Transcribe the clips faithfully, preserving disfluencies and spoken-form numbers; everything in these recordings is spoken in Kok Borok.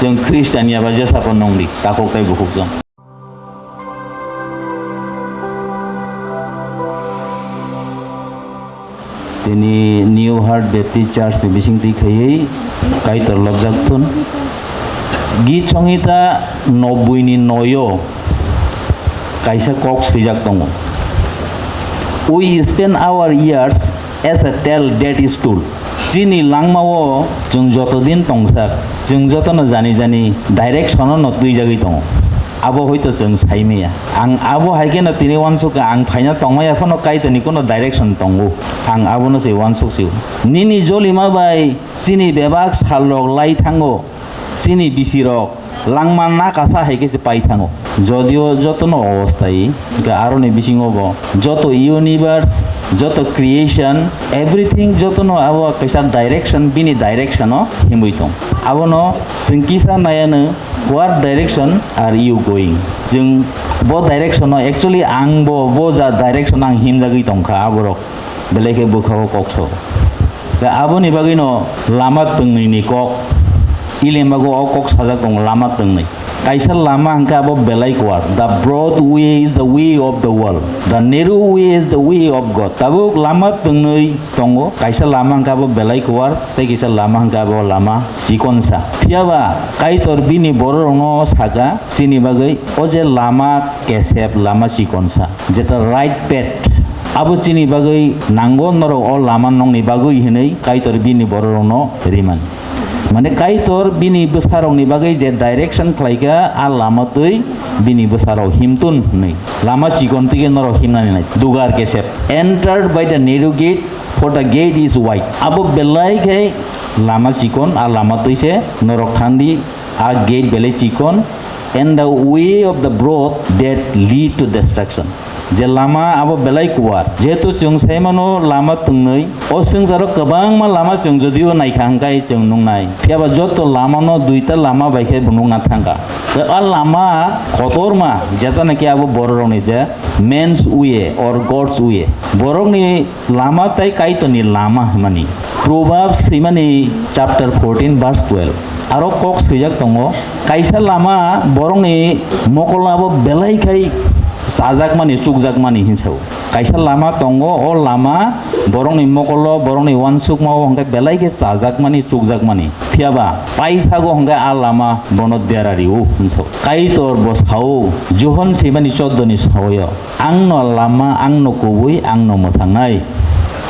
Chwng Christian ya ba jesa pho nongdi, takhuk tei bukhuk chwng. Tini New Heart Baptist Church ni bisingtwi khaiwi Kaitor lobjak thun. Git Songhita nobbui ni noyo kaisa kok swijak tongo. We spend our years as a tell that is told. Chini langmao chwng joto din tongsak, chwng jotono jani jani direction-o no twijagwi tongo. Abo hoito chwng saimaya. Ang abo hai kheno tini uansukha, ang phaina tongmaya phano Kaitorni kuno direction tongo. Ang abono se uansuk sio. Nini jolima bai chini bebak sal rok lai thango. Chini bisi rok langma nakasa hai khe se pai thango. Jodio jotono obostai, hwnkhe aroni bisingo bo joto universe, joto creation, everything jotono abo kaisa direction, bini direction-o himwi tong. Abono chwng kisa nayano, what direction are you going? Chwng bo direction-o, actually ang bo, bo ja direction ang himjagwi tongkha aborok. Belai khe bwkhao kok sogo. Tei aboni bagwino lama twngnwini kok. Ilembago o kok sajak tongo, lama twngnwi. Kaisa lama hwnkhe abo belai kuar. The broad way is the way of the world. The narrow way is the way of God. Tabuk lama twngnwi tongo. Kaisa lama hwnkhe abo belai kuar, tei kaisa lama hwnkhe abo lama chikonsa. Phiyaba Kaitor bini bororokno saka, chini bagwi o je lama kesep, lama chikonsa, jeta right path. Abo chini bagwi nango, norok o lama nokni bagwi hinwi Kaitor bini bororokno rimani. Mane Kaitor bini bwsarokni bagwi je direction khlaikha, a lama twi bini bwsarok himtun hinwi. Lama chikon twi khe norok himnani nai. Dugar kesep. Entered by the narrow gate, for the gate is wide. Abo belai khe lama chikon, a lama twi se norok thangdi. A gate belai chikon, and the way of the broad that lead to destruction. Je lama abo belai kuar. Jehetu chwng sai mano lama twngnwi, o swngcharo kwbangma lama chwng jodio naikha hwnkhe chwng nuknai. Phiyaba joto lamano duita lama bai khe bo nukna thangkha. Tei a lama kotorma, jeta naki abo bororokni je man's way or God's way. Borokni lama tei Kaitorni lama hwnmani. Proverbs swimani chapter fourteen verse twelve. Aro kok swijak tongo, kaisa lama borokni mokolo abo belai khai chajakmani, chukjakmani hinwi sao. Kaisa lama tongo, o lama borokni mokolo, borokni uansukmao hwnkhe belai khe chajakmani, chukjakmani. Phiyaba paithago hwnkhe a lama bono dera rio hinwi sao. Kaitor bo sao, Johon swimani chouddoni saoyo. Angno lama, angno kubui, angno mwthangnai.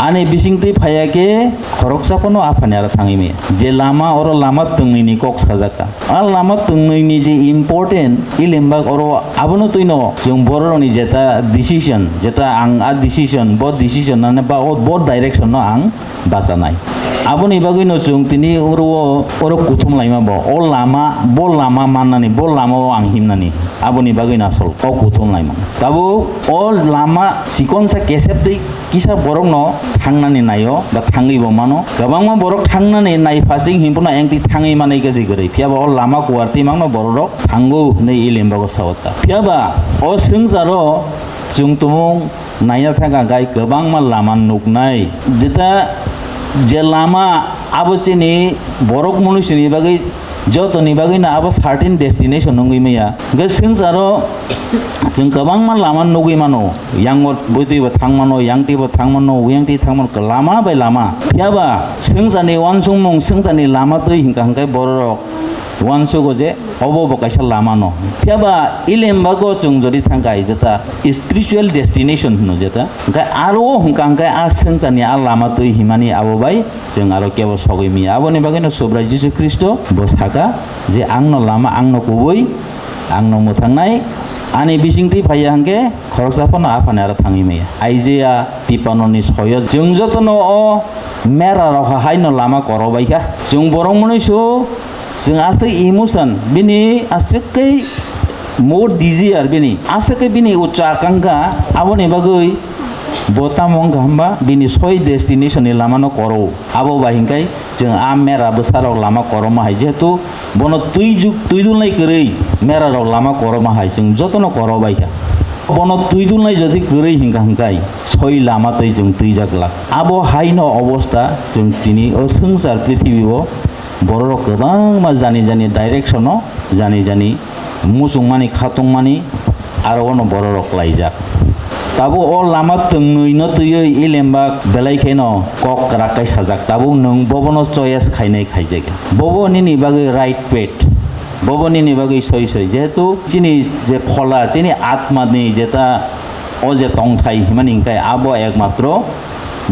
Ani bisingtwi phaiya khe khoroksa phano Aphani aro thangwi maya. Je lama, oro lama twngnwini kok sajakha. A lama twngnwini je important, ilimbak oro abono twino chwng bororokni jeta decision, jeta ang a decision, bo decision nani ba o, bo direction no ang bachanai. Aboni bagwino chwng tini oro, oro kuthum laima bo. O lama, bo lama mannani, bo lamao ang himnani. Aboni bagwino asol o kuthum laima. Tabuk o lama chikonsa kesep tei kisa borokno thangnani naio ba thangwi bo mano. Kwbangma borok thangnani nai fasting hinphano engtwi thangwi manai gaji kwrwi. Phiyaba o lama kuar twi mangno bororok thango hwnwi ilimbago sao ta. Phiyaba o swngcharo chwng tumung naina thangkha hwnkhe kwbangma lama nuknai. Jeta je lama abo chini borok munuisini bagwi, jotoni bagwino abo certain destination wngwi maya. Hwnkhe swngcharo chwng kwbangma lama nugwi mano. Yango bwtwi bo thang mano, yangtwi bo thang mano, uyangtwi thang mano, lama bai lama. Phiyaba swngcharni uansukmung, swngcharni lama twi hwnkha hwnkhe bororok uansugo je obo bo kaisa lama no. Phiyaba ilimbago chwng jodi thangkha, jeta spiritual destination hwno jeta. Hwnkhe aro hwnkha hwnkhe a swngcharni a lama twi himani abo bai chwng aro kebo sogwi maya. Aboni bagwino Subrai Jisu Khristo bo saka je, "Angno lama, angno kubui, angno mwthangnai, ani bisingtwi phaiya hwnkhe khoroksa phano Aphani aro thangwi maya." Isaiah tipano ni soyo chwng jotono o mera rok haino lama koro baikha. Chwng borok mwnwi su Chwng aswk emotion, bini aswk khe more desire bini, aswk khe bini ucha akangkha, aboni bagwi bo tamo wngkha hwnba bini soi destination ni lama no koro. Abo bai hwnkhe chwng a mera bwsa rok lama koroma hai, jehetu bono twi juk, twi dulnai kwrwi mera rok lama koroma hai chwng jotono koro baikha. Bono twi dulnai jodi kwrwi hwnkha hwnkhe soi lama twi chwng twijak glak. Abo hai no obostha chwng tini o swngchar prithibi o Bororok kwbangma jani jani direction-o, jani jani muchungmani, khatungmani, aro ono bororok laijak. Tabuk o lama twngnwi no twiwi Ilembak belai kheno kok kwrak kai sajak. Tabuk nwng bobono choice khainai khaijak. Bobo nini bagwi right path. Bobo nini bagwi soi soi. Jehetu chini je phola, chini atmani jeta o je tongthai himani hingkai abo ekmatro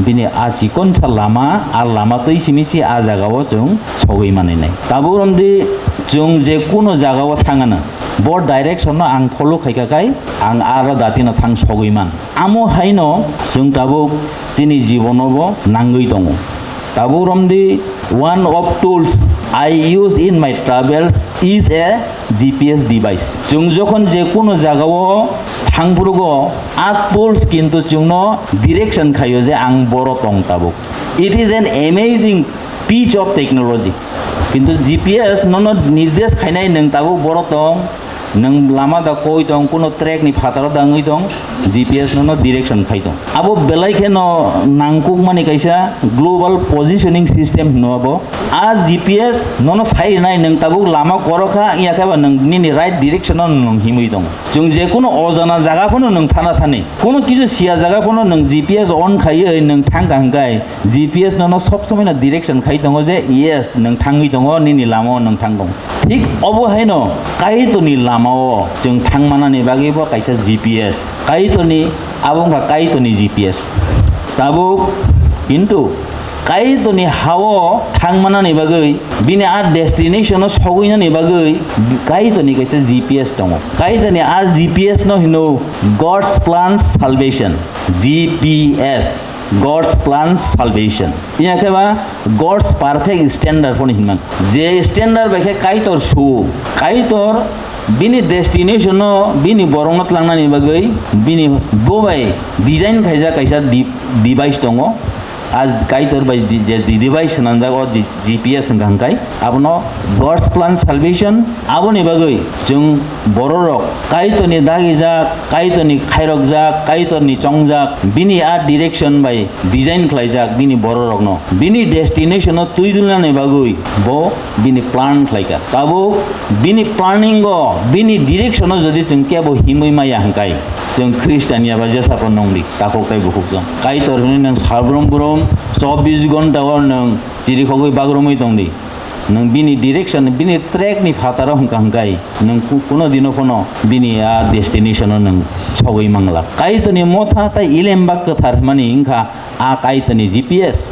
bini a chikonsa lama, a lama twi simi se a jagao chwng sogwi manwi nai. Tabuk romdi chwng je kuno jagao thangano, bo direction no ang follow khaika kai ang aro datino thang sogwi man. Amo haino chwng tabuk chini jibono bo nangwi tongo. Tabuk romdi one of tools I use in my travels is a G P S device. Chwng jokhon je kuno jagao thangphrugo, a tools kintu chwngno direction khaio je ang boro tong tabuk. It is an amazing piece of technology. Kintu G P S nono nirdesh khainai nwng tabuk boro tong, nwng lama da koi tong, kuno track ni phataro da wngwi tong, G P S nono direction khai tong. Abo belai khe no nangkukmani kaisa global positioning system hino abo. A G P S nono sai rinai nwng tabuk lama koro kha, wngya khe ba nwng nini right direction no nwng himwi tong. Chwng je kuno ojana jaga phano nwng thana thani, kuno kisu siya jaga phano nwng G P S on khaiwi nwng thang kha hwnkhe G P S nono sob somoi no direction khai tongo je yes, nwng thangwi tongo, nini lama o nwng thang tongo. Thik obo haino Kaitorni lama o chwng thang manani bagwi bo kaisa G P S. Kaitorni, abo wngkha Kaitorni G P S. Tabuk kintu Kaitorni ha o thang manani bagwi, bini a destination o sogwi nani bagwi Kaitorni kaisa G P S tongo. Kaitorni a G P S no hino God's Plan Salvation, G P S. God's Plan Salvation. Iya khe ba God's Perfect Standard phone hinman. Je standard bai khe Kaitor su, Kaitor bini destination no, bini borok no tlangnani bagwi bini bo bai design khaijak kaisa di-, device tongo. A Kaitor bai di-, je di-, device swnamjak o di-, G P S wngkha hwnkhe abono God's Plan Salvation. Aboni bagwi chwng bororok Kaitorni dagijak, Kaitorni khairokjak, Kaitorni chongjak, bini a direction bai design khlaijak bini bororokno. Bini destination-o twi dulnani bagwi bo bini plan khlaikha. Tabuk bini planning-o, bini direction-o jodi chwng kebo himwi maya hwnkhe, chwng Christian ya ba jesa pho nongdi, takhuk tei bukhuk chwng. Kaitor hwnwi nwng salbrum brum chobbish ghonta-o nwng chirikhogwi bagrumwi tongdi. Nwng bini direction, bini track ni phataro hwnkha hwnkhe, nwng ku-, kuno dino phano bini a destination o nwng sogwi mangla. Kaitorni motha tei Ilembak kwthar hwnmani wngkha a Kaitorni G P S.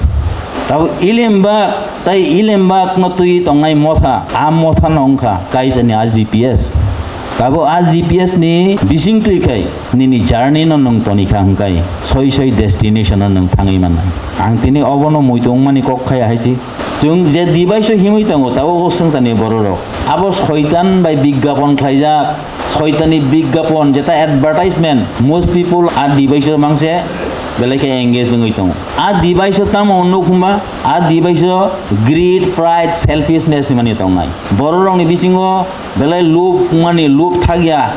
Tabuk Ilembak tei Ilembak no twi tongnai motha, a motha no wngkha Kaitorni a G P S. Tabuk a G P S ni bisingtwi khai nini journey no nwng tonikha hwnkhe soi soi destination o nwng thangwi mannai. Ang tini obono muitu wngmani kok khaya hai se. Chwng je device-o himwi tongo, tabuk o swngcharni bororok. Abo Soitan bai bigyapon khlaijak, Soitanni bigyapon, jeta advertisement, most people a device-o mangse belai khe engage wngwi tongo. A device-o tamo nuk hwnba, a device-o greed, pride, selfishness hwnmani tongnai. Bororokni bisingo belai lub wngmani, lub thakya,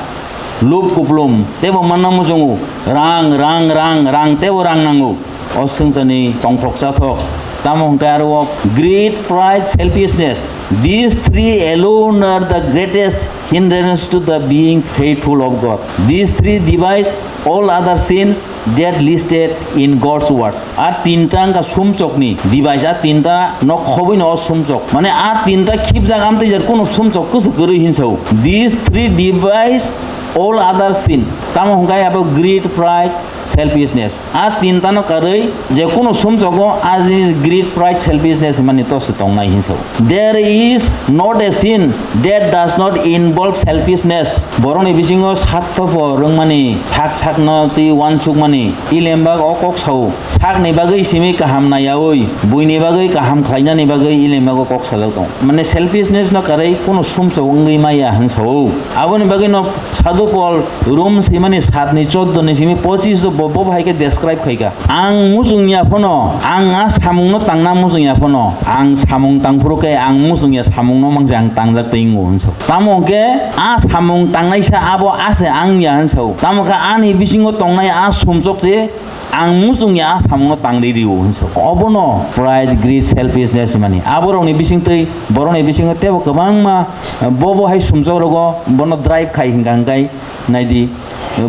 lub kuplum, tebo manna muchungo, rang, rang, rang, rang, tebo rang nango. O swngcharni tongthok chathok. Tamo hwnkhe aro o greed, pride, selfishness. These three alone are the greatest hindrance to the being faithful of God. These three device all other sins that listed in God's words. A tinta wngkha sumsokni device, a tinta nok khobwi no o sumsok. Mane a tinta khibjak amtwi jar kuno sumsok kwswk kwrwi hinsa o. These three device all other sin. Tamo hwnkhe abo greed, pride, selfishness. A tinta no karwi je kuno sumsogo a jinis greed, pride, selfishness hwnmani toso tongnai hinsa o. There is not a sin that does not involve selfishness. Borokni bisingo sarthopo rwngmani, sak sakno twi uansukmani, Ilembak o kok sao. Sakni bagwi simi kaham naiyaui, buini bagwi kaham khlainani bagwi Ilembak o kok sajak tongo. Mane selfishness no karwi kuno sumsok wngwi maya hinsa o. Aboni bagwi no Sadhu Pol Rom swimani satni choddo ni simi pochis o Bo, bo hai khe describe khai kha. Ang muchung ya phano, ang a samung no tangna muchung ya phano, ang samung tang phuru khe ang muchung ya samung no mang se ang tangjak tei wngo hinwi sa. Tamo khe a samung tangnai sa abo a se ang ya hinwi sa. Tamo khe ani bisingo tongnai a sumsok se ang muchung ya a samung no tang ri rio hinwi sa. Obo no pride, greed, selfishness himani. Abo rok ni bising twi borok ni bisingo tebo kwbangma, eh, bo bo hai sumsok rogo bono drive khai hinka hinkai. Naidi,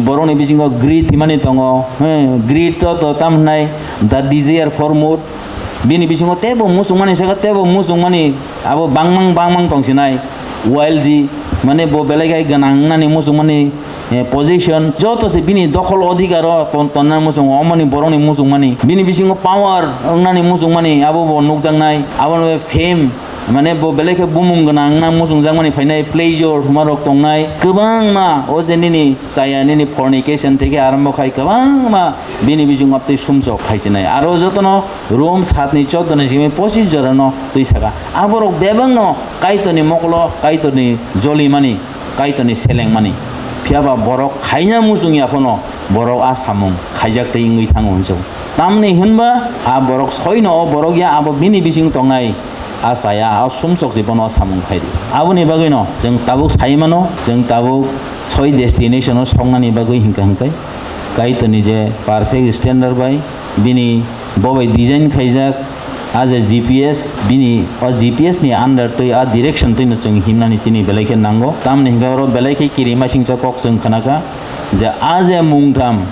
borokni bisingo greed himani tongo, he, greed to, to tam hwnai, the desire for more. Bini bisingo tebo muchungmani saka, tebo muchungmani abo bangmang, bangmang tongsinai. Wealthy, mane bo belai khai gwnang wngnani muchungmani, eh, position, joto se bini dokhol odhikaro ton-, tonna muchungo, omoni borokni muchungmani. Bini bisingo power wngnani muchungmani, abo bo nukjaknai, abono fame, mane bo belai khe bumung gwnang wngna muchungjakmani phainai, pleasure hwnmarok tongnai kwbangma, o je nini chaya, nini fornication theke arombo khai kwbangma bini bising obtwi sumsok khaichinai. Aro jotono room satni choddo ni simi pochis jora no twi saka. Aborok bebak no Kaitorni mokolo, Kaitorni jolimani, Kaitorni selengmani. Phiyaba borok khaina muchung ya phano borok a samung khaijak tei wngwi thango hinwi sa. Tamni hwnba a borok soino o borok ya abo bini bising tongnai a chaya, a sumsok se bono samung khai di. Aboni bagwi no chwng tabuk sai mano, chwng tabuk soi destination o soknani bagwi hinka hinkai Kaitorni je perfect standard bai bini bo bai design khaijak, a je G P S, bini o G P S ni under twi a direction twi no chwng himnani chini belai khe nango. Tamni hinka oro belai khe kirimasingcha kok chwng khnakha je a je mungtham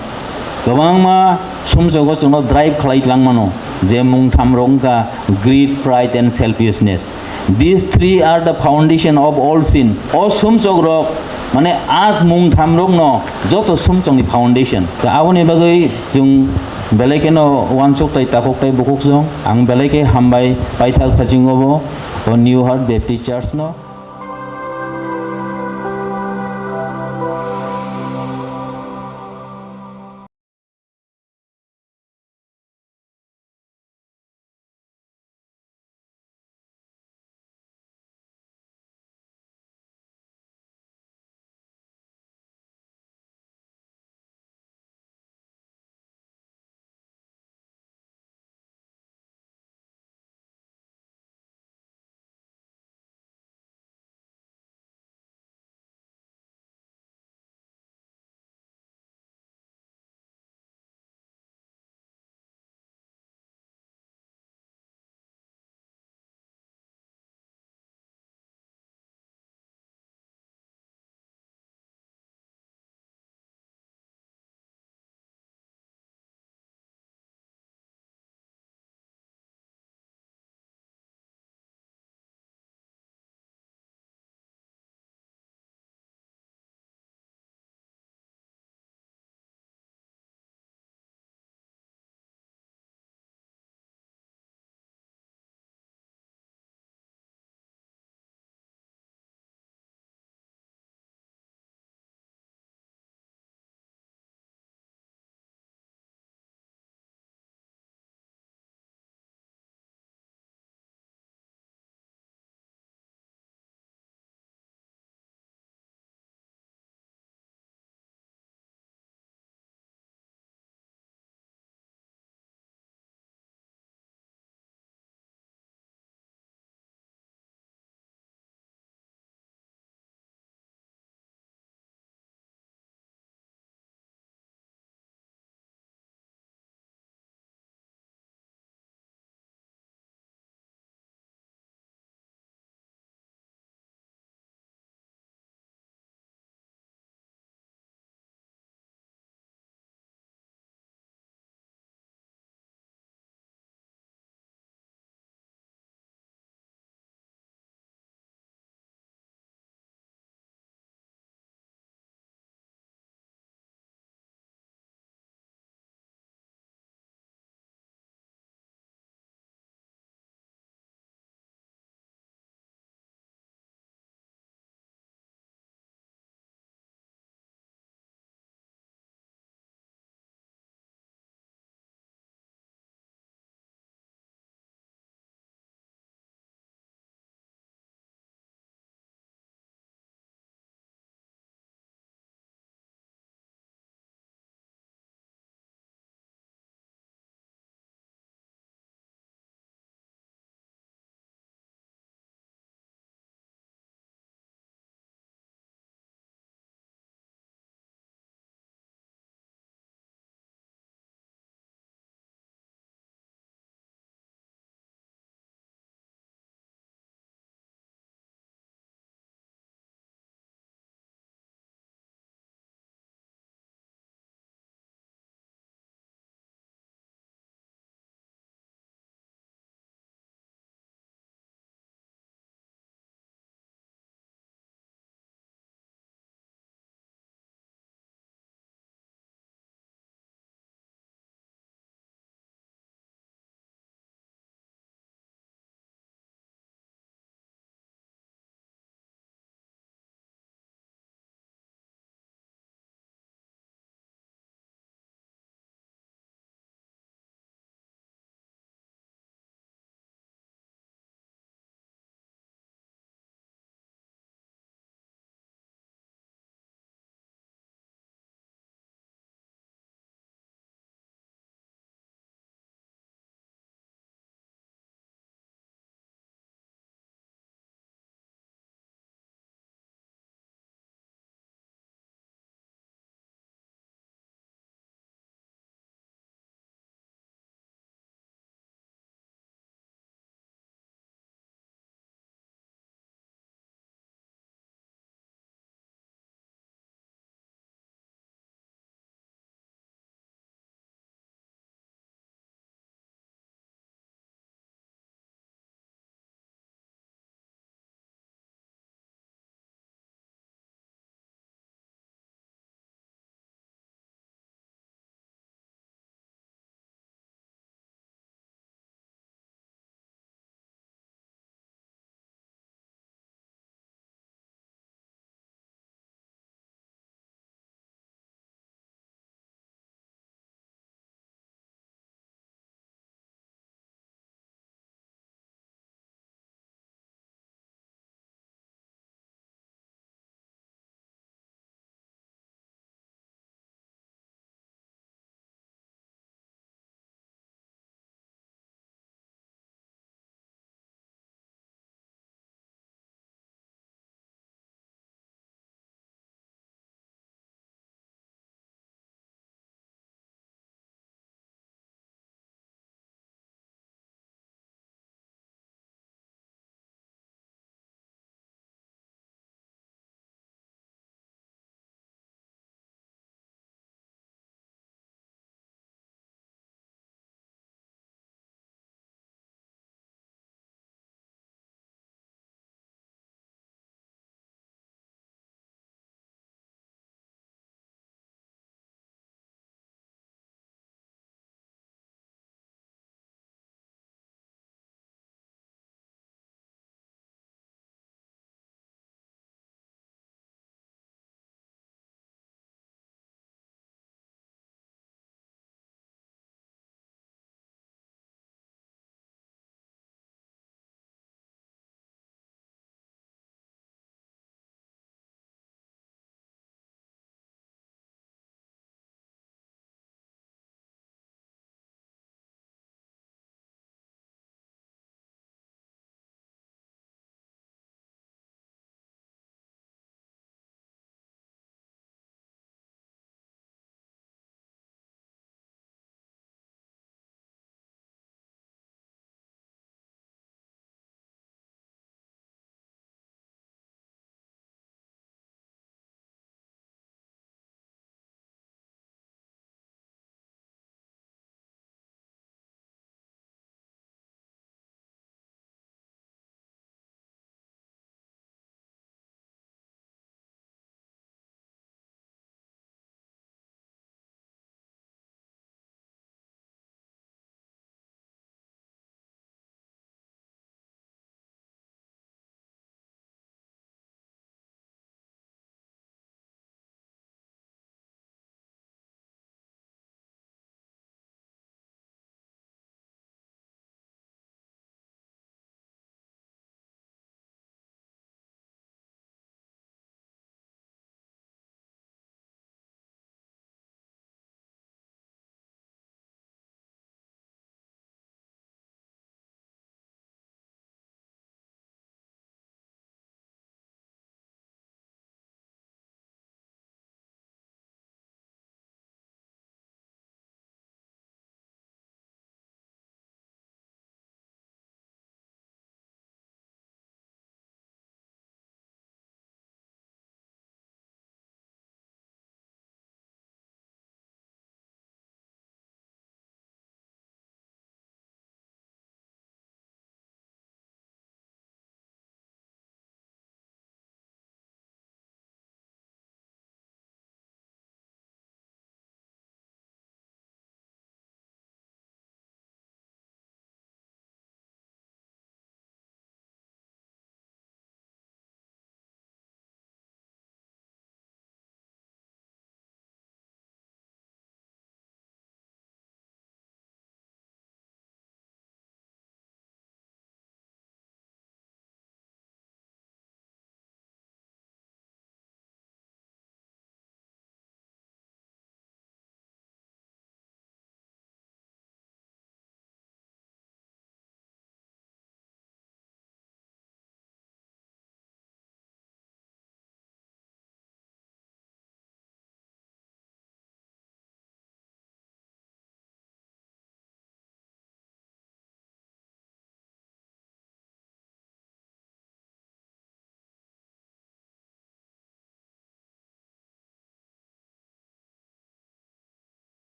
kwbangma sumsogo chwngno drive khlai tlangmano, je mungtham rok wngkha greed, pride and selfishness. These three are the foundation of all sin. O sumsok rok, mane, a mungtham rokno joto sumsokni foundation. Aboni bagwi chwng belai kheno uansuk tai takhuk tai bukhuk chwng. Ang belai khe hambai paithak phasingo bo o New Heart Baptist Church no.